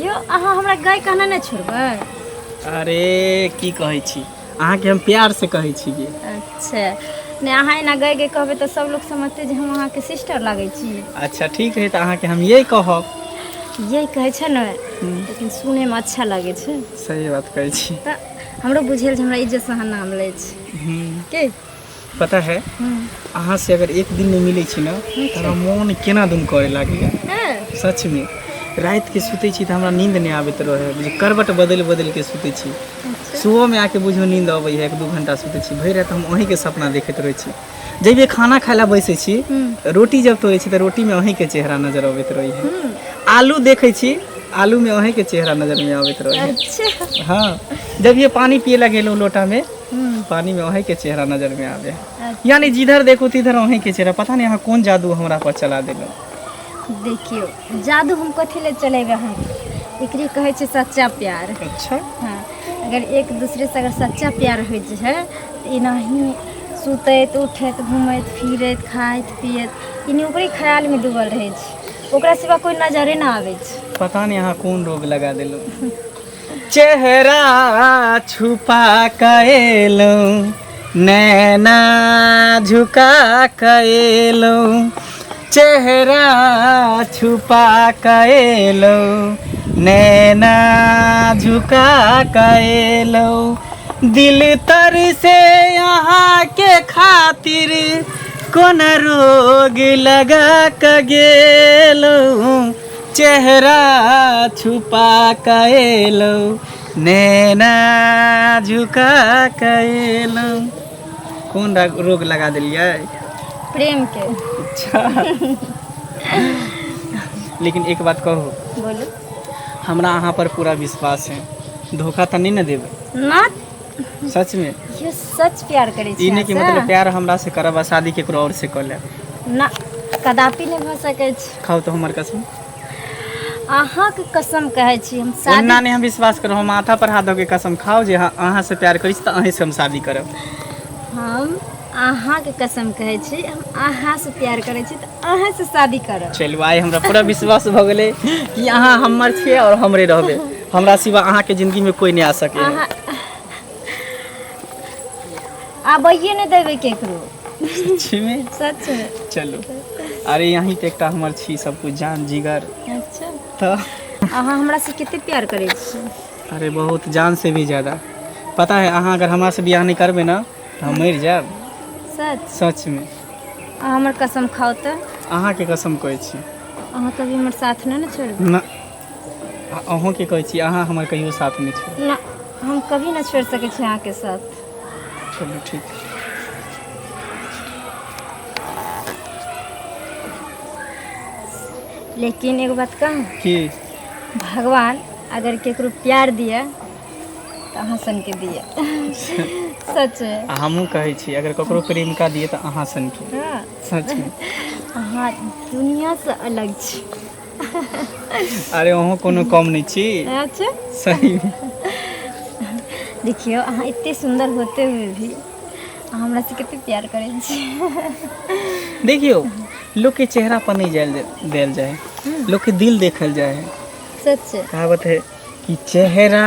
यौ अहाँ हमरा गाय कहना नहि छोड़बै। अरे की कहै छी, अहाँके हम प्यार से कहै छी गे। अच्छा नहि, अहाँ एना गाय गाय कहबै तऽ सब लोग समझतै जे हम अहाँके सिस्टर लागै छी। अच्छा ठीक है, तऽ अहाँके हम यही कहब। यही कहै छै ने, लेकिन सुनैमे अच्छा लागै छै। सही बात कहै छी। तऽ हमरो बुझेल जे हमरा इज्जतसँ अहाँ नाम लै छी। के पता है, अहाँ से अगर एक दिन नहि मिलै छी ने तऽ हमरा मोन केना दुन करे लागैया। सचमे रातिके सुतै छी तऽ हमरा नींद नहि आबैत रहै, बुझू करवट बदलि बदलि के सुतै छी। सुबहमे आके बुझू नींद अबै है, 1-2 घंटा सुतै छी। भरि राति हम अहीँके सपना देखैत रहै छी। जब खाना खाय ला बैसै छी, रोटी जब तोड़ै छी तऽ रोटीमे अहीँके चेहरा नजर अबैत रहै है। आलू देखै छी, आलूमे अहीँके चेहरा नजरमे अबैत रहै है। हाँ, जब ये पानी पिए ला गेलहुँ लोटामे, पानीमे अहीँके चेहरा नजरमे आबै है। यानी जिधर देखू तिधर अहीँके चेहरा। पता नहीं अहाँ कोन जादू हमरा पर चला देलहुँ। देखियौ, जादू हम कथी लए चलेबै अहाँ? एकरे कहै छै सच्चा प्यार। अच्छा। हाँ, अगर एक दूसरे से अगर सच्चा प्यार होइ छै तऽ एनाही सुतैत उठैत घूमैत फिरैत खाइत पियैत इन्हीं ओकरे ख्यालमे डूबल रहै छै, ओकरा सिवा कोइ नजरे नहि आबै छै। पता नहीं अहाँ कोन रोग लगा देलहुँ। चेहरा छुपा कऽ एलहुँ, नैना झुका कऽ एलहुँ। चेहरा छुपा कऽ एलहुँ, नैना झुका कऽ एलहुँ। दिल तर से अहाँके खातिर कोन रोग लगा कऽ गेलहुँ। चेहरा छुपा कऽ एलहुँ, नैना झुका कऽ एलहुँ। कोन रोग लगा देलियै? प्रेम के। अच्छा, लेकिन एक बात कहू? बोलू। हमरा अहाँ पर पूरा विश्वास है, धोखा तऽ नहीं ने देबै? ना। सच में? ये सच प्यार करै ई छी नहि कि अहाँसँ? मतलब प्यार हमरा से करब आ शादी केकरो और से कऽ लेब। ना, कदापि नहि भऽ सकै छै। खाउ तऽ हमर कसम। अहाँके कसम कहै छी, हम ओना शादी नहि हम विश्वास करब। हम माथा पर हाथ धऽ के कसम खाउ जे अहाँ से प्यार करै छी तऽ अहीं से हम शादी करब। हम अहाँके कसम कहै छी, हम अहाँसँ प्यार करै छी तऽ अहाँसँ शादी करब। चलू, आइ हमरा पूरा विश्वास भऽ गेलै कि अहाँ हमर छियै आओर हमरे रहबै। हमरा सिवा अहाँके जिंदगी में कोई नहीं आ सके है। अहाँ आबैए नहि देबै केकरो। सच्ची में? सच में। चलू, अरे यहीं पे एकटा हमर छी सब कुछ, जान जिगर। अच्छा। तऽ अहाँ हमरा से कते प्यार करै छी? अरे बहुत, जान से भी ज्यादा। पता है, अहाँ अगर हमरा से बियाह नहीं करबै ना तऽ हम मरि जायब। सच? सच में। अहाँ हमर कसम खाउ तऽ। अहाँके कसम कहै छी। अहाँ कभी हमर साथ नहि ने छोड़बै? ना, आ अहूँके कहै छी, अहाँ हमर कहियो साथ नहि छोड़ब। ना, हम कभी नहि छोड़ि सकै छी अहाँके साथ। चलू ठीक। लेकिन एगो बात कहूँ? की? भगवान अगर केकरो प्यार दिए तऽ अहाँ सनके दिए, सच। आ हमहूँ कहै छी, अगर ककरो प्रेमिका दिए तऽ अहाँ सनके। सचमे। अहाँ दुनियासँ अलग छी। अरे अहूँ कोनो कम नहि छी। अच्छा। सही। देखियौ, अहाँ एते सुन्दर होते हुए भी अहाँ हमरा से कते प्यार करै छी। देखियौ, लोग के चेहरा पर नहीं जायल देल जाए है, लोग के दिल देखल जाए है। सच। कहावत है कि चेहरा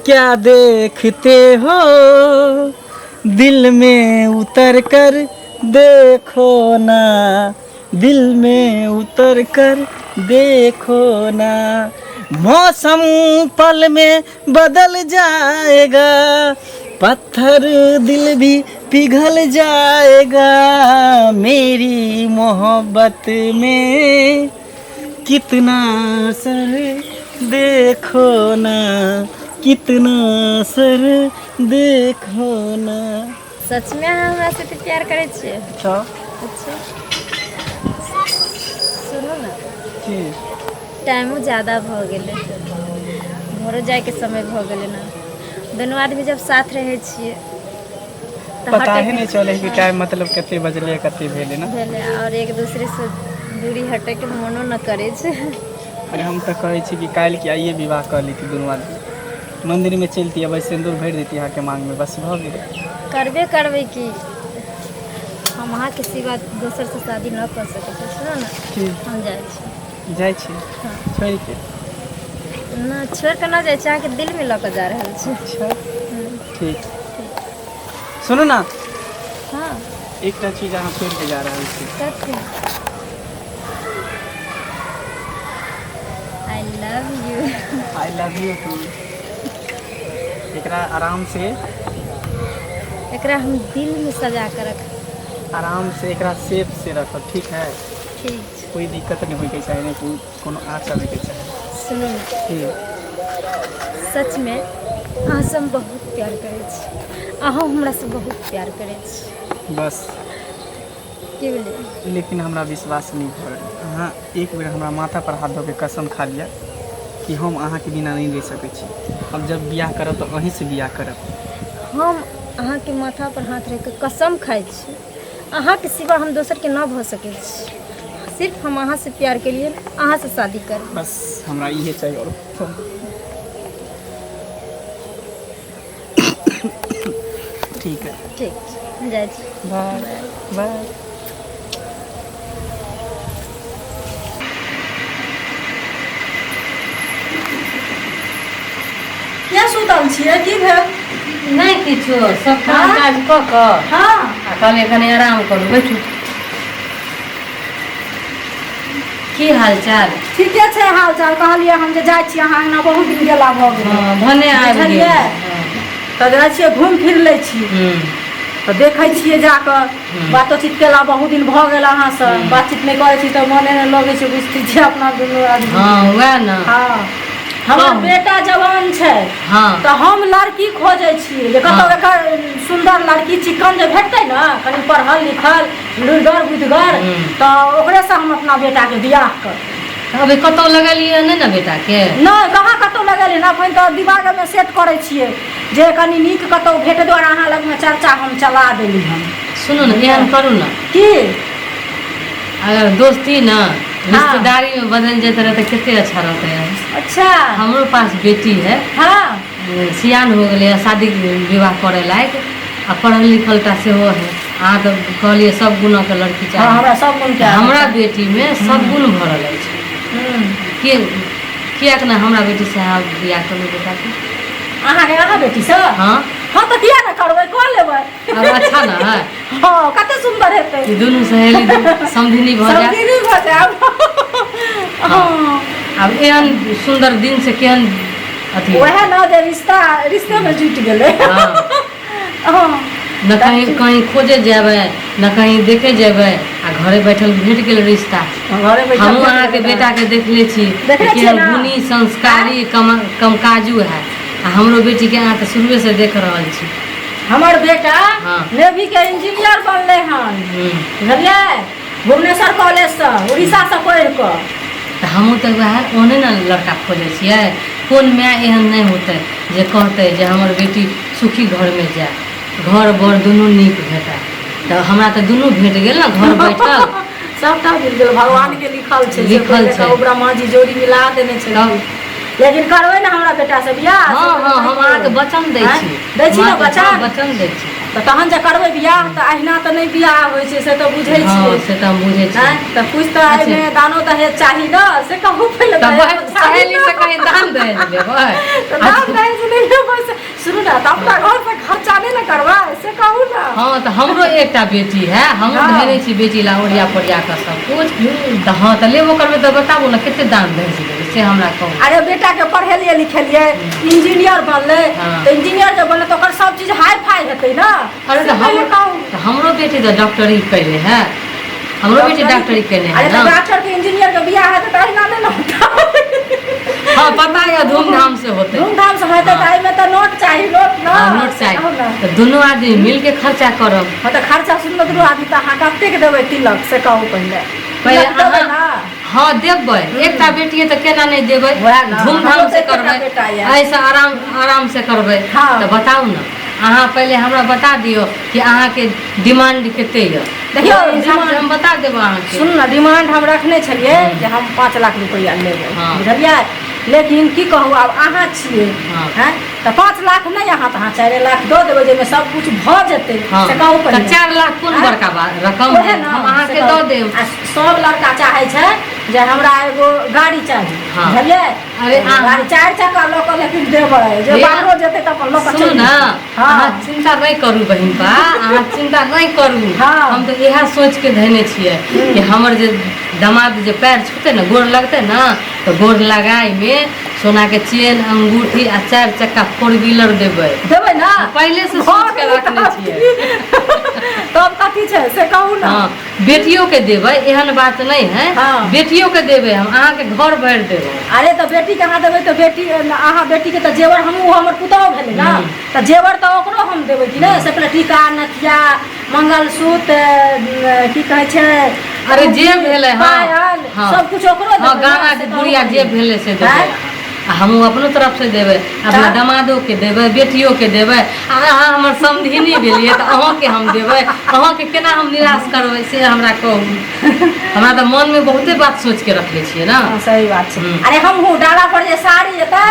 क्या देखते हो, दिल में उतर कर देखो ना, दिल में उतर कर देखो ना। मौसम पल में बदल जाएगा, पत्थर दिल भी पिघल जाएगा। मेरी मोहब्बत में कितना असर देखो ना, कितना असर देखो ना। सचमे अहाँ हमरा से एते प्यार करै छियै? तऽ। अच्छा, सुनू ने। की? टाइमो ज्यादा भऽ गेलै, घरो जाइके समय भऽ गेलै ने। दुनू आदमी जब साथ रहै छियै तऽ पता ही हटैके नहीं चले कि टाइम मतलब कते बजले, कते भेलै ना। भेलै, आओर एक दूसरेसँ दूरी हटैके मोनो न करै छै। अरे हम तऽ कहै छी कि काल्हि की आइए विवाह कऽ लेती, दुनू आदमी मंदिर में चलती, अब सिंदूर भरि देती अहाँके मांग में, बस भऽ गेलै। करबे करबै कि हम अहाँके सिवा दोसरसँ शादी न कऽ सकै छी। सुनू ने। की? हम जाइ छी। जाइ छी? हँ। छोड़ि के? ना छोड़ के ना जाइ छी, अहाँके दिल में लऽ के जा रहल छी। अच्छा ठीक। सुनू ना। हाँ। एकटा चीज अहाँ छोड़ि के जा रहल छी। कथी? I love you. I love you too. एकरा आराम से, एकरा हम दिल में सजा के रख, आराम से एकरा सेफ से रखब, ठीक है? ठीक छै। कोई दिक्कत नहीं होइके चाही, नहीं कोई कोनो आँच आबैके चाही। सुनू ने। ठीक। सच में अहाँसँ हम बहुत प्यार करै छी, अहूँ हमरासँ बहुत प्यार करै छी। बस। की भेलै? लेकिन हमरा विश्वास नहीं भऽ रहल। अहाँ एक बेर हमरा माथा पर हाथ धऽ के कसम खा लिअ कि हम अहाँके बिना नहीं रहि सकै छी। हम जब बियाह करब तऽ अहीँसँ बियाह करब। हम अहाँके माथा पर हाथ रखि कऽ कसम खाइ छी, अहाँके सिवा हम दोसरके न भऽ सकै छी। सिर्फ हम अहाँसँ प्यार केलियै, अहाँसँ शादी करब। बस हमरा इहे चाही और ठीक है। ठीक छै, जाइ छी। Bye bye. किया सुतल छियै, की भेल? नहि किछो, सब काम काज कऽ कऽ आ कहलियै कनि आराम करू। बैठू, की हाल चाल? ठीके छै हाल चाल। कहलियै हम जे जाइ छी अहाँ अङ्गना, बहुत दिन गेला भऽ गेल। हँ, भने आबि गेल। बुझलियै? तऽ जाइ छियै, घुमि फिर लै छी, तऽ देखै छियै जाकऽ, बातोचीत केला बहुत दिन भऽ गेल अहाँसँ, बातचीत नहि करै छी तऽ मने नहि लगै छै, बुझिते छियै अपना दुनू आदमी। हँ, वएह ने। हँ, हमर बेटा जवान छै। तऽ हम लड़की खोजै छियै जे कतौ एकर सुन्दर लड़की चिकन जे भेटतै ने, कनि पढ़ल लिखल, लुरिगर बुधिगर, तऽ ओकरेसँ हम अपना बेटाके बियाह करब। तऽ अभी कतहु लगेलियै नहि ने बेटाके? नहि, कहाँ कतहु लगेलियै ने, एखन तऽ दिमागमे सेट करै छियै जे कनि नीक कतहु भेट दुआरे अहाँ लगमे चर्चा हम चला देली हन। सुनू ने, एहन करू ने। की? अगर दोस्ती ने रिश्तेदारी में बदल जाते रहे तऽ कते अच्छा रहते है। अच्छा। हमरो पास बेटी है। सियान हो गेलै है, शादी विवाह करे लायक आ पढ़ल लिखल टा सेहो है। अहाँ तऽ कहलियै सब गुणक लड़की चाही। हमरा सब गुण के। हमरा बेटी में सब गुण भरल अछि। के किएक ने हमरा बेटी से अहाँ बियाह करू बेटाके? अहाँके अहाँ बेटीसँ? हँ। हँ, तऽ किया ने करबै, कऽ लेबै। आब अच्छा ने है? हँ, कते सुन्दर हेतै। ई दुनू सहेली दुनू समधिनी भऽ जायत। समधिनी भऽ जायब, हँ। आब एहन सुन्दर दिन से केहन अथी। वएह ने जे रिश्ता रिश्तेमे जुटि गेलै। हँ। न कहीं कहीं खोजे जेबै, न कहीं देखे जेबै, आ घरे बैठल भेट गेल रिश्ता। घरे बैठल। हमहूँ अहाँके बेटाके देखले छी। देखले छियै केहन ने? गुणी संस्कारी कमकाजू है, आ हमरो बेटीके अहाँ तऽ शुरुए से देख रहल छी। हमर बेटा नेवी के इंजीनियर बनलै हन। बुझलियै? भुवनेश्वर कॉलेजसँ, उड़ीसासँ पढ़ि कऽ। तऽ हमहूँ तऽ वएह ओहने ने लड़का खोजै छियै। कोन माय एहन नहि होतै जे कहतै जे हमर बेटी सुखी घरमे जाय, घर बर दुनू नीक भेटय? तऽ हमरा तऽ दुनू भेट गेल ने घर बैठल। सबटा मिल गेल, भगवान के लिखल छै से। लिखल पहिले छै। तऽ ओ ब्रह्मा जी जोड़ी मिला देने छै। तब? लेकिन करबै ने हमरा बेटा से बियाह? हँ हँ, हम अहाँके वचन दै आँय? छी। दै छी ने अहाँके, वचन? हँ, वचन दै छी। तऽ तहन जे करबै बियाह तऽ अहिना तऽ नहि बियाह होइ छै, से तऽ बुझै छियै। से तऽ हम बुझै छियै। आँय? तऽ कुछ तऽ एहिमे दानो दहेज चाही ने, से कहू पहिले। तऽ दहेज बहिन चाही सहेली ने? से कहीं दान दहेज लेबै? तऽ दान दहेज नहि लेबै से सुनू ने, तऽ अपना घरसँ खर्चा नहि ने करबै, से कहू ने। हँ, तऽ हमरो एकटा बेटी है, हमहूँ धेने छी बेटी ला ओरिया पोरिया कऽ सब कुछ। तऽ हँ, तऽ लेबो करबै तऽ बताबू ने, कते दान दहेज लेबै से हमरा कहू। अरे, बेटा के पढ़ेलियै लिखेलियै, इंजीनियर बनलै। तऽ इंजीनियर जे बनलै तऽ ओकर सब चीज हाई फाई हेतै ने। अरे, से तऽ पहिले हम कहू। तऽ हमरो बेटी तऽ डॉक्टरी कैले है, हमरो बेटी डॉक्टरी केने है। अरे, तऽ ने डॉक्टर के इंजीनियर के बियाह हेतै तऽ अहिना नहि ने होतै? हँ, पता यऽ, धूमधाम से होतै। धूमधाम से हेतै तऽ एहिमे तऽ नोट चाही, नोट ने। हँ, नोट चाही। कहू ने। तऽ दुनू आदमी मिलके खर्चा करब। हँ, तऽ खर्चा सुनलो, दुनू आदमी तऽ अहाँ कतेक देबै तिलक, से कहू पहिले। पहिले तिलक देबै अहाँ ने? हँ, देबै। एकटा बेटी है तऽ केना नहि देबै? वएह ने, धूमधाम हमरो से तऽ एकेटा करबै। बेटा यऽ। ऐसे आराम आराम से करबै। तऽ बताउ ने, अहाँ पहिले हमरा बता दियौ कि अहाँके डिमांड कते यऽ। देखियौ, ओहि हिसाब से डिमांड हम बता देब अहाँके। सुन ने, डिमांड हम रखने छलियै जे हम 5 लाख रुपैआ लेबै। बुझलियै? लेकिन की कहू, आब अहाँ छियै। हैं तऽ 5 लाख नहि, अहाँ तऽ अहाँ 4 लाख दऽ देबै, जाहिमे सब कुछ भऽ जेतै। से कहू तऽ पहिले। 4 लाख कोन आँय? बड़का बात रकम ओहे है? ने, हम से अहाँके कहू। दऽ देब। आ सब लड़का चाहै छै जे हमरा एगो गाड़ी चाही। हाँ। बुझलियै? अरे अहाँ- गाड़ी चारि चक्का लऽ कऽ लेकिन देबै जे हे। बाहरो जेतै तऽ अपन लऽ कऽ सुनू चलि ने, जेतै। हाँ। अहाँ चिंता नहि करू बहिनपा, अहाँ चिंता नहि करू। हाँ। हम तऽ इएह सोच के धयने छियै कि हमर जे दमाद जे पैर छूतै ने, गोर लगतै ने, तऽ गोर लगाइमे सोना के चेन, अंगूठी आ चारि चक्का फोर व्हीलर देबै। देबै ने? पहिले से सोच के रखने छियै। तब कथी छै से कहू ने। हाँ, बेटियो के देबै, एहन बात नहि है। हाँ। बेटियो के देबै हम, अहाँके घर भरि देबै। अरे तऽ बेटीके अहाँ देबै तऽ बेटी अहाँ बेटीके तऽ जेवर हमहूँ, हमर पुतहु भेलै ने, तऽ जेवर तऽ ओकरो हम देबै कि नहि? से पहिले टीका, नथिया, मंगलसूत्र, की कहै छै, अरे जे भेलै, हाँ, पायल, हाँ। सब कुछ ओकरो हाँ, देबै ने, गाना से तऽ गुड़िया हमहूँ जे भेलै से देबै। आँय? आ हमहूँ अपनो तरफ से देबै, अपना तऽ? दमादोके देबै, बेटियोके देबै। आ अहाँ हमर समधिनी भेलियै तऽ अहाँके हम देबै। अहाँके केना हम निराश करबै से हमरा कहू। हमरा तऽ मनमे बहुते बात सोचि के रखले छियै ने। हाँ, सही बात छै। अरे हमहूँ डाला पर जे साड़ी एतै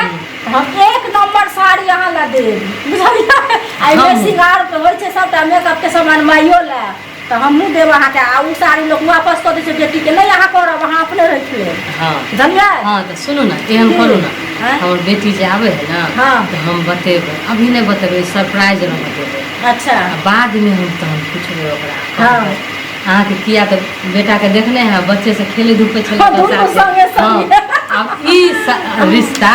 तऽ हम एक नम्बर साड़ी अहाँ लए देब, बुझलियै? आ एहिमे हमहूँ। श्रृंगार होइ छै सबटा, मेकअप के सामान माइयो लए तऽ हमहूँ देब अहाँके। आ ओ साड़ी लोक वापस कऽ दै छै बेटीके, नहि अहाँ करब, अहाँ अपने राखि लेब। हाँ। बुझलियै? हाँ, तऽ सुनू ने, एहन करू ने। आँय? हमर बेटी जे आबै है ने, हाँ। तऽ हम बतेबै, अभी नहि बतेबै, सरप्राइज रह बतेबै। अच्छा। आ बादमे हम तहन पुछबै ओकरा। हाँ। अहाँके किया तऽ बेटाके देखने है, बच्चे से खेले धूपे छलै। हाँ, दुनू साथे। संगे संगे। हाँ, आब ई रिश्ता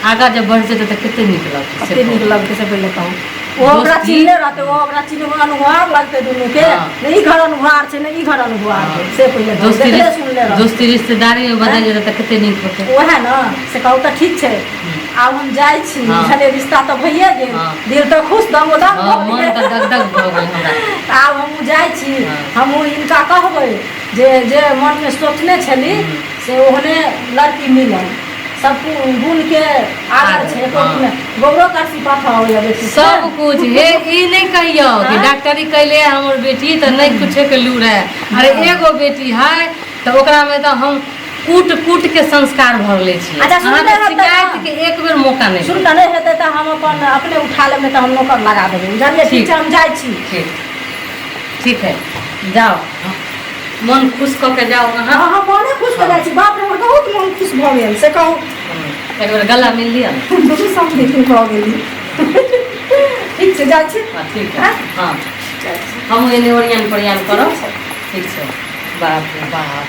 आगाँ जब बढ़ जेतै तऽ कते नीक लगतै से कते नीक कहू। लगतै से पहिले कहू। ओ ओकरा दोस्ती- चिन्हने रहतै, ओ ओकरा चिन्हबै, अनुहार लगतै दुनूके। हाँ। ने ई घर अनुहार छै, ने ई घर अनुहार छै, से पहिले कहू। दोस्ती देखले सुनले रहतै। दोस्ती रिश्तेदारी में बदल जेतै तऽ कते नीक होतै। ओएह ने, से कहू। तऽ ठीक छै, आब हम जाइ छी। हाँ। बुझलियै, रिश्ता तऽ भइए गेल। हाँ। दिल तऽ खुश दमोदम हाँ, भऽ मन गेल। तऽ दगदग भऽ गेल हमरा। तऽ आब हमहूँ जाइ छी। हाँ। हमहूँ हिनका कहबै जे जे मनमे सोचने छली से ओहने लड़की मिलल, सब गुण के आदर छै, एको हाँ। गुण गौरव करसी पाठा होइए बेटी। सब कुछ हे, ई नहि कहियौ कि हाँ? डॉक्टरी कैले हमर बेटी तऽ नहि कुछे के लूर है। अरे एगो बेटी है तऽ ओकरा में तऽ हम कूट कूट के संस्कार भरले छियै। अच्छा, सुनले अहाँके हेतै ना? शिकायत के एक बेर मौका नहि। सुन, नहि हेतै तऽ हम अपन अपने उठा लेबै, तऽ हम नौकर लगा देबै, बुझलियै? ठीक ठीक। छै, हम जाइ छी। ठीक ठीक है, जाओ, मन खुश कऽ के जाओ अहाँ। हाँ हाँ, मने खुश भऽ जाइ छी। बाप रे, हमर बहुत मन खुश भऽ गेल, से कहू। एक बेर गला मिल लिअ ने। दुनू समझी भऽ गेली। ठीक छै, जाइ छी। हाँ, ठीक है। हाँ, हम एने ओरियान पोरियान करब। ठीक छै। बाप रे बाप,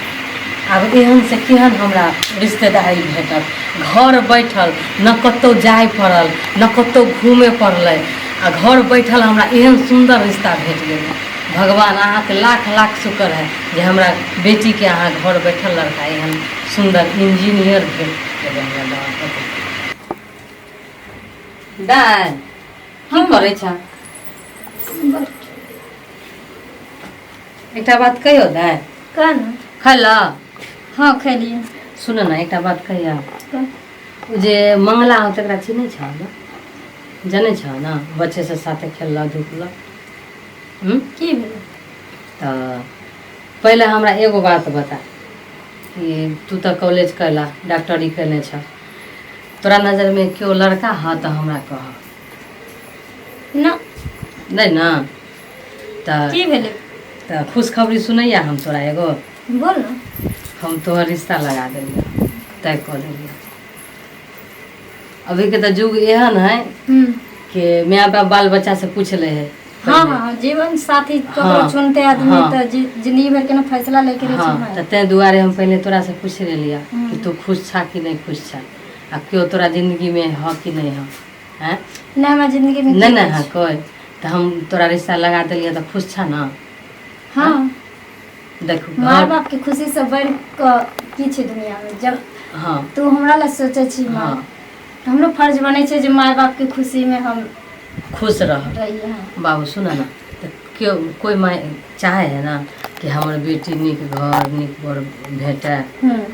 आब एहन से केहन हमरा रिश्तेदारी भेटत? घर बैठल, न कतहु जाय पड़ल, न कतहु घूमे पड़लै, आ घर बैठल हमरा एहन सुन्दर रिश्ता भेट गेलै। भगवान अहाँके लाख लाख शुक्र है जे हमरा बेटीके अहाँ घर बैठल लड़का एहन सुन्दर इंजीनियर भेट गेलै हमरा दामाद। दाइ, की करै छ? एकटा बात कहियौ दाइ? कह ने। खैलऽ? हँ, खेलियै। सुन ने, एकटा बात कहियौ? कह। ओ जे मंगला हो, तकरा चिन्है छह ने, जनै छह ने, बच्चे से साथे खेललक धुपलक? की भेलै? तऽ पहिले हमरा एगो बात बता कि तू तऽ कॉलेज कैला, डॉक्टरी केने छह, तोरा नजरमे केओ लड़का ह तऽ हमरा कह। ना। नहि ने तऽ की भेलै? तऽ खुशखबरी सुनैया हम तोरा एगो। बोल ने। हम तोहर रिश्ता लगा देलियै, तय कऽ देलियै। अभीके तऽ युग एहन है कि माय बाप बाल बच्चा से पूछ ले है हाँ। पहिले। हाँ, जीवन साथी ककरो चुनते आदमी तऽ जिंदगी भर के ना फैसला लेके रहै छै। हाँ, माय। तऽ ताहि दुआरे हम पहिले तोरासँ पूछि लेलियै कि तू खुश छा कि नहि खुश छा, आ केओ तोरा जिन्दगीमे ह कि नहि ह, आँय? नहि, हमरा जिंदगी में नहि ने है कोइ, तऽ हम तोरा रिश्ता लगा देलियै तऽ खुश छा ने? हाँ। देखू, माय घर बाप के खुशी से बढ़ि कऽ की छै दुनिया में? जब तू हमरा लए सोचै छी माँ, हमरो फर्ज बनै छै जे माय बाप के खुशी में हम खुश रह। रहिए। हाँ। बाबू, सुन ने, तऽ केओ कोइ माय चाहे है ना कि हमर बेटी नीक घर नीक बर भेटै।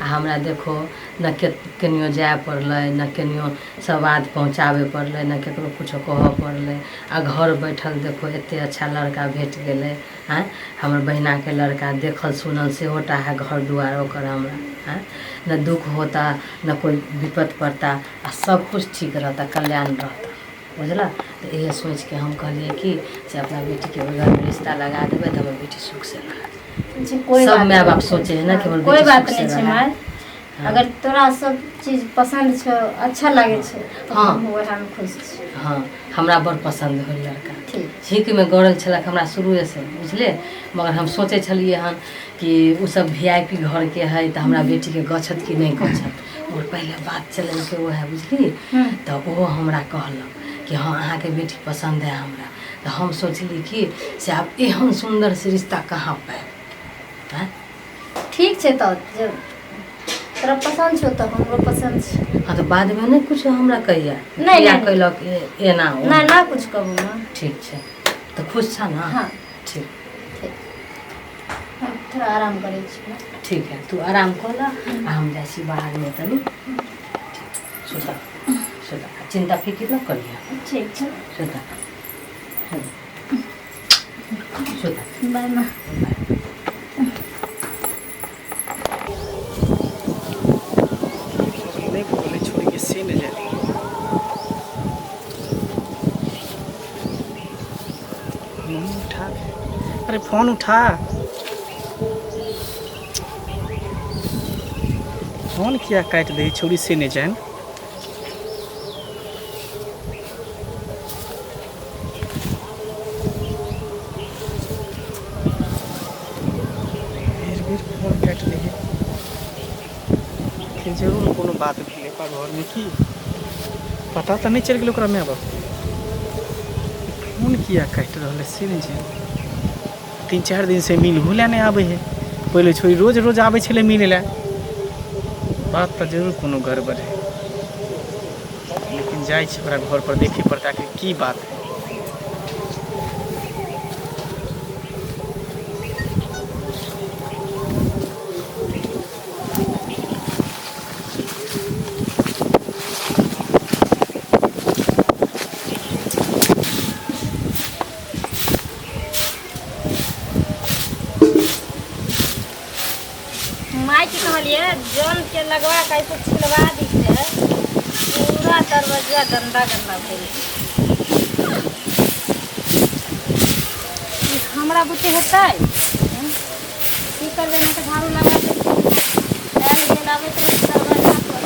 आ हमरा देखो न, के केनियो जाय पड़लै, न केनियो सवाद पहुँचाबै पड़लै, न केकरो किछो कहऽ पड़लै, आ घर बैठल देखो एते अच्छा लड़का भेट गेलै। आँय, हमर बहिनाके लड़का देखल सुनल सेहो टा है, घर दुआर ओकर हमरा। आँय, न दुख होता, न कोइ विपत पड़ता, आ सब कुछ ठीक रहता, कल्याण रहता, बुझलऽ? तऽ इएह सोचिके हम कहलियै कि से अपना बेटीके ओहि घरमे रिश्ता लगा देबै तऽ हमर बेटी सुखसँ रहत। अच्छा, कोई सब बात माय बाप नहीं। सोचे है ना कि हमर कोई बेटी बात सुख से नहीं छै रहे। माय, अगर तोरा सब चीज पसंद छौ, अच्छा लागे छै, तऽ हाँ। हम वएहमे खुश छी। हाँ, हमरा बड़ पसंद होल लड़का। ठीक। झीकमे गड़ल छलक हमरा शुरुएसँ, बुझलियै? मगर हम सोचै छलियै हन कि ओ सब VIP घरके है तऽ हमरा बेटीके गछत कि नहि गछत। मगर पहिले बात चलेलकै वएह, बुझली? तऽ ओहो हमरा कहलक कि हँ अहाँके बेटी पसन्द है हमरा। तऽ हम सोचली कि से आब एहन सुन्दर से रिश्ता कहाँ पायब। आँय? ठीक छै, तऽ जब तोरा पसन्द छौ तऽ हमरो पसन्द छै। हाँ, तऽ बादमे नहि कुछो हमरा कहिया नहि, किया नहि। कैलक एना ओना। नहि, ना कुछ कहू ना। ठीक छै, तऽ खुश छ ना? हाँ। ठीक। ठीक, हम थोड़ा आराम करै छी ना। ठीक है, तू आराम कऽ लऽ आ हम जाइ छी बाहरमे तनी। सुता सुता, चिंता फिकिर न करिहे। ठीक छै। सुता सुता। बाय माँ। नहि बोले छोड़ के से नहि जाए। मम्मी उठा, अरे फोन उठा, फोन किया काटि दै छौड़ी से नहि जान। बेर बेर फोन काटि दै है, फिर जरूर कोनो बात भेलै ओकरा घरमे। की पता तऽ नहि चलि गेलै ओकरा माय बाप? फोन किया काटि रहल है से नहि जानि। 3-4 दिनसँ मिलहो लए नहि आबै है, पहिले छोड़ी रोज रोज आबै छलै मिलै लए। बात तऽ जरूर कोनो गड़बड़ है, लेकिन जाइ छी ओकरा घर पर, देखे पड़ता कि की बात है। माय के कहलिए जन के लगवा के ऐसे छिलवा दिते, पूरा दरवाजा गंदा गंदा भेल छै। ई हमरा बुते हेतै? की करबै, नहि तऽ झाड़ू लगा दै छियै। आयल गेल आबैत रहै छै दरवाजा पर।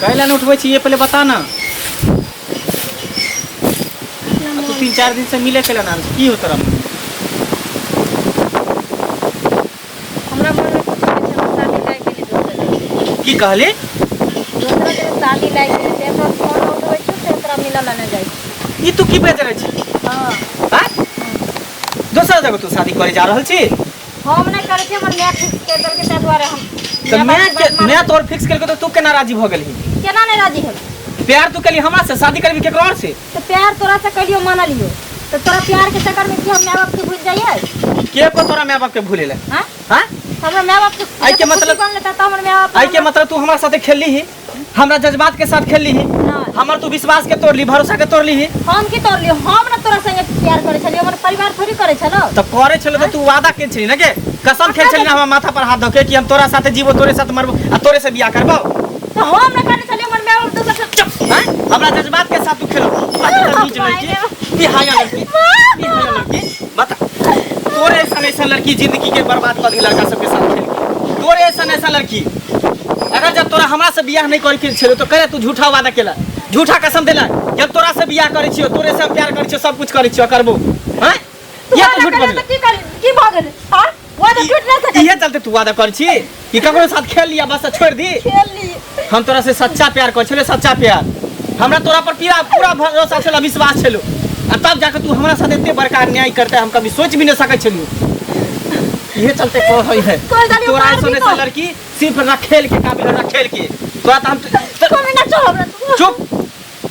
कैला नहि उठबै छी ये पहिले बता ना। आ तू 3-4 दिन से मिले कैला ना आबै छी? की हो तोरा मन? हमरा मनमे कुछ नहि छै, हम शादी लागि गेलै दोसर जगह। की कहली? दोसरा जगह शादी लागि गेलै, से तोरा फोन उठबै छियौ से तोरा मिलऽ लए नहि जाइ छी। ई तू की बाजि रहल छी? हाँ। आँय? दोसर जगह तू शादी करे जा रहल छी? हम नहि करै छी, हमर माय फिक्स करि देलकै, ताहि दुआरे हम। तऽ माय माय बापके के बात माय तोहर फिक्स केलकै तऽ तू केना राजी भऽ गेलही? केना नहि राजी हेबै? प्यार तू केली हमरा से, शादी करबी केकरो और से? तऽ प्यार तोरा से कलियो, मानलियो, तऽ तोरा प्यार के चक्कर में की हम माय बाप के भूल जाइए? के को तोरा माय बाप के भूले ले? हाँ? हाँ? हमरा माय बाप के आइ के मतलब- बन लेता तऽ हमर माय बाप। आई के मतलब तू हमरा साथे खेलली ही, हमरा जज्बात के साथ खेलली ही? नहि। हमर तू विश्वास के तोड़ली, भरोसा के तोड़ली ही। हम की तोड़लियो? हम ना तोरा संगे प्यार करै छलियो, हमर परिवार थोड़ी करै छलो। तऽ करे छलो तऽ तू वादा केने छली ना के कसम खेल छली ना हमरा माथा पर हाथ धऽ के कि हम तोरा साथे जीवो, तोरे साथ मरबो आ तोरे से बियाह करबो। तऽ हम ना करै छलियो, हमर माय बाप दोसर से। चुप! हैं? हमरा जज्बात के साथ तू खेलो, बदतमीज लड़की, बेहया लड़की, बेहया लड़की। बता, तोरे ऐसा ऐसा लड़की जिंदगी के बर्बाद कर दी लड़का सबके साथ खेल के। तोरे ऐसा ऐसा लड़की अगर जब तोरा हमरा से बियाह नहीं करे के छलो तो करे तू झूठा वादा केला, झूठा कसम देला कि हम तोरा से बियाह करे छियो, तोरे से प्यार करे छियो, सब कुछ करे छियो, करबो। हैं? ये तो झूठ बजले। की कर की भऽ गेलै? आर वादा टूट नहि सकै। इहे चलते तू वादा करे छी कि ककरो साथ खेल लिया, बस छोड़ दी। खेल ली। हम तोरा से सच्चा प्यार करे छलियो, सच्चा प्यार, हमरा तोरा पर पूरा पूरा भरोसा छलो, विश्वास छलो, आ तब जाके तू हमरा साथ एते बड़का अन्याय करते हम कभी सोच भी नहीं सकै छलियो। इहे चलते कहै है कोइ जानी तोरा मार ऐसन भी ऐसा तो। लड़की सिर्फ रखेल के काबिल है, रखेल के। तोरा तऽ हम कभी ना चो हमरा तू। चुप,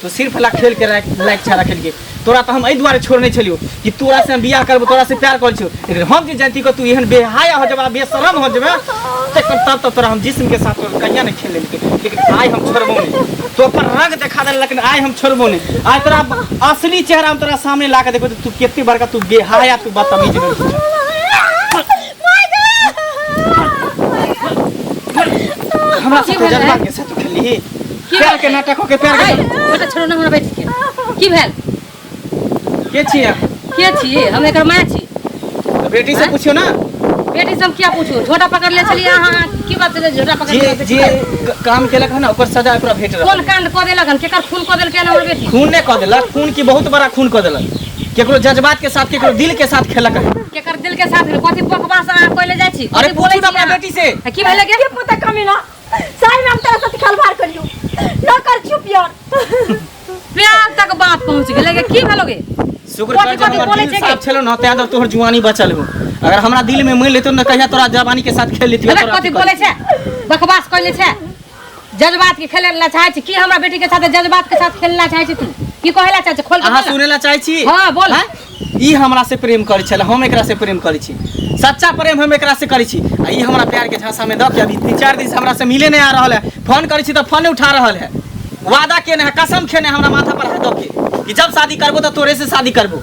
तू सिर्फ रखेल के लायक छै, रखेल के। तोरा तऽ हम एहि दुआरे छोड़ने छलियो कि तोरा से हम बियाह करबो, तोरा से प्यार करै छियो, लेकिन हम जे जानती कि तू एहन बेहाया हो जेबा, बेशरम हो जेबा, तकर तब तऽ तोरा हम जिस्म के साथ कहिया नहीं खेल लेलकै। लेकिन आइ हम छोड़बो नहीं, तो अपन रंग देखा देल, लेकिन आइ हम छोड़बो नहीं। आइ तोरा असली चेहरा हम तोरा सामने ला के देखो तू कते बड़का, तू बेहाया, तू बदतमीज लड़की छह। हमरा की साथ भेलै? जज्बा के साथ तू खेलली। प्यार के नाटक हो के प्यार के बेटा छोड़ो ना हमरा बेटी के की भेल के छियै के छी हम एकर माय छी तो बेटी से पूछियो ना बेटी से हम क्या पूछू झोटा पकड़ ले छलियै अहाँ की बात छै झोटा पकड़ जे ले जे काम केलक हन ना ओकर सजा ओकरा भेट रहल कोन कांड कऽ देलक हन केकर खून कऽ देलकै हन हमर बेटी खून नहि कऽ देलक खून की बहुत बड़ा खून कऽ देलक केकरो जज्बात के साथ केकरो दिल के साथ खेलक हन केकर दिल के साथ कथी बकवास अहाँ कहले जाइ छी अरे कथी बोलै पूछू ना छी अपना अहाँ? बेटी से आ की भेलै गे के पुता कमीना सही में हम तोरा साथ खलवार करियो न कर चुप प्यार प्यार तक बात पहुंच गेलै गे की भेलो गे शुक्र कथी कर जे कथी हमर बोलै दिल छै साफ गे? छलो न तें तो तोहर जुआनी बचल हो अगर हमरा दिल में मान लेतो न कहिया तोरा जवानी के साथ खेल लेतियो अरे तोरा कथी बोलै छै बकवास कहले छै जज्बात के खेले ला चाहै छी की हमरा बेटी के साथ जज्बात के साथ खेलना चाहै छी तू की कहै ला चाहै छी खोल के अहाँ बोल ना। सुने ला चाहै छी हाँ, बोल। हैं? ई हमरा से प्रेम करै छल हम एकरा से प्रेम करै छी सच्चा प्रेम हम एकरा से करै छी आ ई हमरा प्यार के झांसा में दऽ के अभी 3-4 दिन से हमरा से मिले नहीं आ रहल है फोन करै छी तऽ फोन नहीं उठा रहल है वादा केने है कसम खेने है हमरा माथा पर हाथ दऽ के कि जब शादी करबो तऽ तोरे से शादी करबो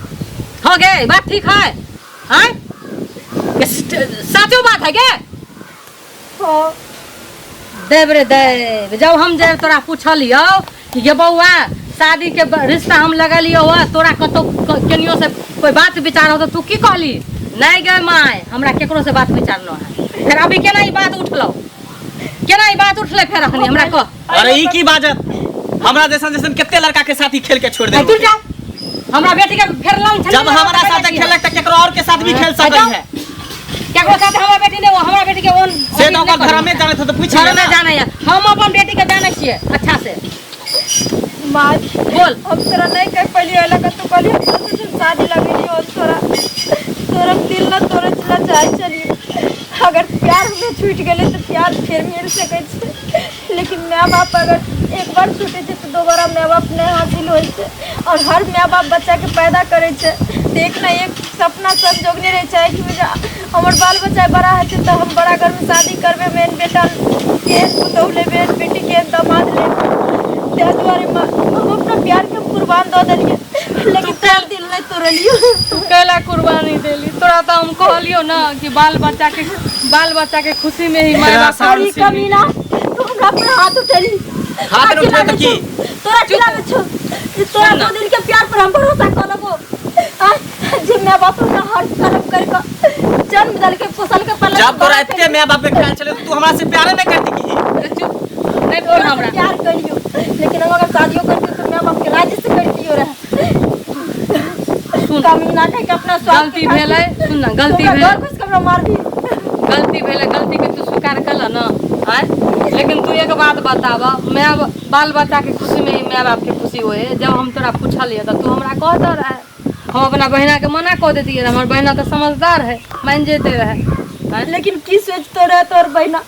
हो गे बात ठीक है आय ये साचो बात है गे हाँ देव रे देव जब हम जे तोरा पूछलियौ कि गे बौआ शादी के रिश्ता हम लगलियौ हँ तोरा कतौ केनियो से कोई बात विचार हो तऽ तू की कहली नहीं गे my हमरा केकरो से बात विचार न है फेर अभी केना ई बात उठलौ केना ई बात उठलै फेर अखनी हमरा कह अरे ई की बाजत हमरा जैसन जैसन कते लड़का के साथ ही खेल के छोड़ आ, दे दूर जा हमरा बेटी के फेर लाउन छलै जब हमरा साथ खेलक तऽ केकरो और के साथ भी खेल सकै है केकरो साथ हमरा बेटी नहीं हमरा बेटी के ओन से तऽ ओकर घर में जाने तो पूछ घर में जाने है हम अपन बेटी के जाने छियै अच्छा से माँ बोल हम तोरा नहीं कह पलियो एला का तू कहली हम दोसर से शादी लगेली और तोरा तोरा दिल न तोरे चला चाहे चलिए अगर प्यार में छूट गेलै तऽ प्यार फेर मिल सकै छै लेकिन माय बाप अगर एक बार छूटै छै तऽ दोबारा माय बाप नहि हासिल होइ छै और हर माय बाप बच्चाके पैदा करै छै तऽ एक ने एक सपना संजोगने रहै छै कि जे हमर बाल बच्चा बड़ा हेतै तऽ हम बड़ा घरमे शादी करबै मेन बेटा केहन पुतहु लेबै बेटी केहन दामाद लेबै। ताहि दुआरे हम अपना प्यारके कुर्बान दऽ देलियै लेकिन तोर दिल नहि तोड़लियै। तू कैला कुर्बानी देली? तोरा तऽ हम कहलियौ ना कि बाल बच्चा के खुशी में ही माय बाप। और ई कमीना तू हमरा पर हाथ उठेली। हाथ तोरा उठेली तऽ की? तोरा की लागै छौ कि तोरा दो दिन के प्यार पर हम भरोसा कऽ लेबो? जे my बाप हमरा हर तरफ कर के जन्म देलकै पोसल के पालक जब तोरा एते my बाप के ख्याल छलै तऽ तू हमरा से प्यारे नहि करती की? चुप नहीं बोल हमरा प्यार करियो लेकिन हम अगर शादियो करती तो my बाप के राजी से करतियो रहे। सुन कमीना कह के अपना स्वार्थ गलती भेलै सुन ना गलती भेलै भेलै घुस के हमरा मारबी। गलती भेलै गलती के तू स्वीकार कर ना आय। लेकिन तू एक बात बताब my बाल बच्चा के खुशी में ही my बाप के खुशी होए। जब हम तोरा पूछलियै तऽ तू हमरा कहते रहे हम अपना बहिना के मना कऽ देतियै। हमर बहिना तऽ समझदार है मान जेते रहे। लेकिन की सोचतो रहे तोर बहिना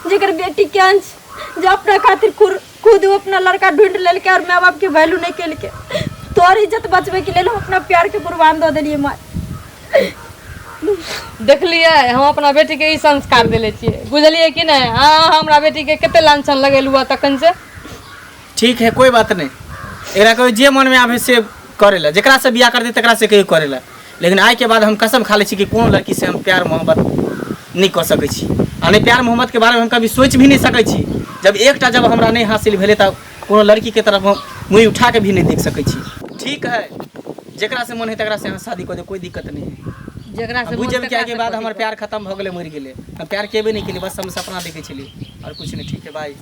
जेकर बेटी के अंश जे अपना खातिर खुद अपना लड़का ढूंढ लेलकै और my बाप के वैल्यू नहीं केलकै। तोर इज्जत बचबै के लेल हम अपना प्यार के कुर्बान दऽ देलियै माय। देखलियै हम अपना बेटी के ई संस्कार देले छियै बुझलियै कि नहि? हाँ हमरा बेटी के कते लांछन लगेलू हँ तखन से। ठीक है कोई बात नहीं एकरा कोई जे मन में आवे से करेला जेकरा से बियाह कर दे तकरा से कहियो करेला। लेकिन आइ के बाद हम कसम खा लै छी कि कोनो लड़की से हम प्यार मोहब्बत नहीं कऽ सकै छी आ नहि प्यार मोहब्बत के बारे में हम कभी सोचि भी नहीं सकै छी। जब एकटा जब हमरा नहीं हासिल भेलै तऽ कोनो लड़की के तरफ हम मुँह उठा के भी नहीं देख सकै छी। ठीक है जेकरा से मन है तकरा से अहाँ शादी कऽ दे कोई दिक्कत नहीं है। जेकरा से बुझि जेबै कि आइ के बाद हमर प्यार खत्म भऽ गेलै मरि गेलै। हम प्यार केबे नहीं केलियै बस हम सपना देखै छलियै और कुछ नहीं। ठीक है बाय।